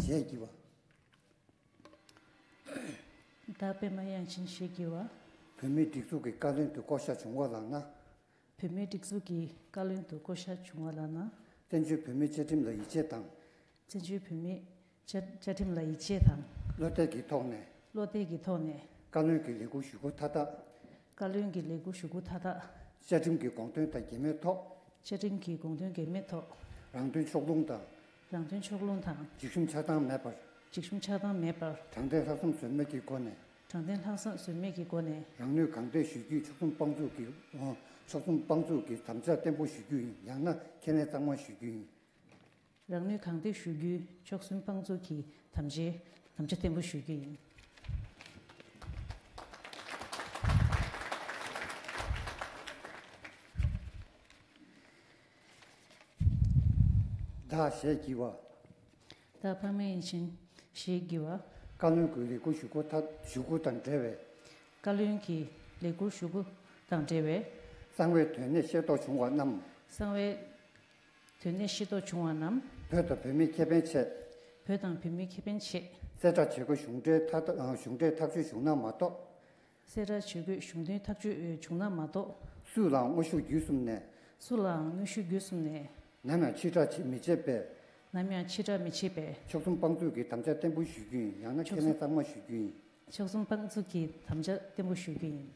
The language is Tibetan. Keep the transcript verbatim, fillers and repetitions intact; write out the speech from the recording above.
ཞེས་བགྱི་བ། བདག་པདྨ་དབྱངས་ཅན་ཞེས་བགྱི་བ། བོད་མིའི་སྒྲིག་འཛུགས་ཀྱི་བཀའ་བློན་དུ་བསྐོ་གཞག་བྱུང་བ་ལགས་ན། བོད་མིའི་སྒྲིག་འཛུགས་ཀྱི་བཀའ་བློན་དུ་བསྐོ་གཞག་བྱུང་བ་ལགས་ན། བཙན་བྱོལ་བོད་མིའི་བཅའ་ཁྲིམས་ལ་ཡིད་ཆེས་དང་། བཙན་བྱོལ་བོད་མིའི་བཅའ་བཅའ་ཁྲིམས་ལ་ཡིད་ཆེས་དང་། བློ་གཏད་ཀྱི་ཐོག་ནས། བློ་གཏད་ཀྱི་ཐོག་ནས། བཀའ་བློན་གྱི་ལས་འཁུར་ཞུ་སྒོ་མཐའ་དག་བཀའ་བློན་གྱི་ལས་འཁུར་ཞུ་སྒོ་མཐའ་དག་བཅའ་ཁྲིམས་ཀྱི་དགོངས་དོན་དང་འགལ་མེད་ཐོག་བཅའ་ཁྲིམས་ཀྱི་དགོངས་དོན་འགལ་མེད་ཐོག་རང་དོན་ཕྱོགས་ལྷུང་དང་། རང་དོན་ཕྱོགས་ལྷུང་དང་། འཇིགས་ཞུམ་ཆགས་སྡང་མེད་པར། འཇིགས་ཞུམ་ཆགས་སྡང་མེད་པར། དྲང་བདེན་ལྷག་བསམ་ཟོལ་མེད་ཀྱི་སྒོ་ནས། དྲང་བདེན་ལྷག་བསམ་ཟོལ་མེད་ཀྱི་སྒོ་ནས། རང་ནུས་གང་ཐེག་ཞུ་རྒྱུའི་ཕྱོགས་མཚུངས་དཔང་བཙུགས་ཀྱི་ཨོ། ཕྱོགས་མཚུངས་དཔང་བཙུགས་ཀྱི་དམ་བཅའ་བརྟན་པོ་ཞུ་རྒྱུ་ཡིན། ཡང་ན་ཁས་ལེན་གཙང་མ་ཞུ་རྒྱུ་ཡིན། རང་ནུས་གང་ཐེག་ཞུ་རྒྱུའི་ཕྱོགས་མཚུངས་དཔང་བཙུགས་ཀྱི་དམ་བཅའི་དམ་བཅའ་བརྟན་པོ་ཞུ་རྒྱུ་ཡིན། བདག་ཞེས་བགྱི་བ། བདག་པདྨ་དབྱངས་ཅན་ཞེས་བགྱི་བ། བཀའ་བློན་གྱི་ལས་འཁུར་ཞུ་སྒོ་མཐའ་ཞུ་སྒོ་དང་འབྲེལ་བའི། བཀའ་བློན་གྱི་ལས་འཁུར་ཞུ་སྒོ་དང་འབྲེལ་བའི། གསང་བའི་དོན་གནད་ཤེས་རྟོགས་བྱུང་བ་རྣམས། གསང་བའི་དོན་གནད་ཤེས་རྟོགས་བྱུང་བ་རྣམས། བོད་དང་བོད་མིའི་ཁེ་ཕན་ཆེད། བོད་དང་བོད་མིའི་ཁེ་ཕན་ཆེད། གསལ་བསྒྲགས་བྱེད་སྒོ་གཞུང་འབྲེལ་ཐག་གཞུང་འབྲེལ་ཐག་གཅོད་བྱུང་ན་མ་གཏོགས། གསལ་བསྒྲགས་བྱེད་དགོས་གཞུང་དོན་ཐག་གཅོད་བྱུང་ན་མ་གཏོགས། སུ་ལའང་དངོས་ཤུགས་བརྒྱུད་གསུམ་ནས། སུ་ལའང་དངོས་ཤུགས་བརྒྱུད་གསུམ་ནས། ནམ་ཡང་ཕྱིར་བསྒྲགས་བྱེད་མི་བྱེད་པའི། ནམ་ཡང་ཕྱིར་བསྒྲགས་མི་བྱེད་པའི། ཕྱོགས་མཚུངས་དཔང་བཙུགས་ཀྱི་དམ་བཅའ་བརྟན་པོ་ཞུ་རྒྱུ་ཡིན། ཡང་ན་ཁས་ལེན་གཙང་མ་ཞུ་རྒྱུ་ཡིན། ཕྱོགས་མཚུངས་དཔང་བཙུགས་ཀྱི་དམ་བཅའ་བརྟན་པོ་ཞུ་རྒྱུ་ཡིན།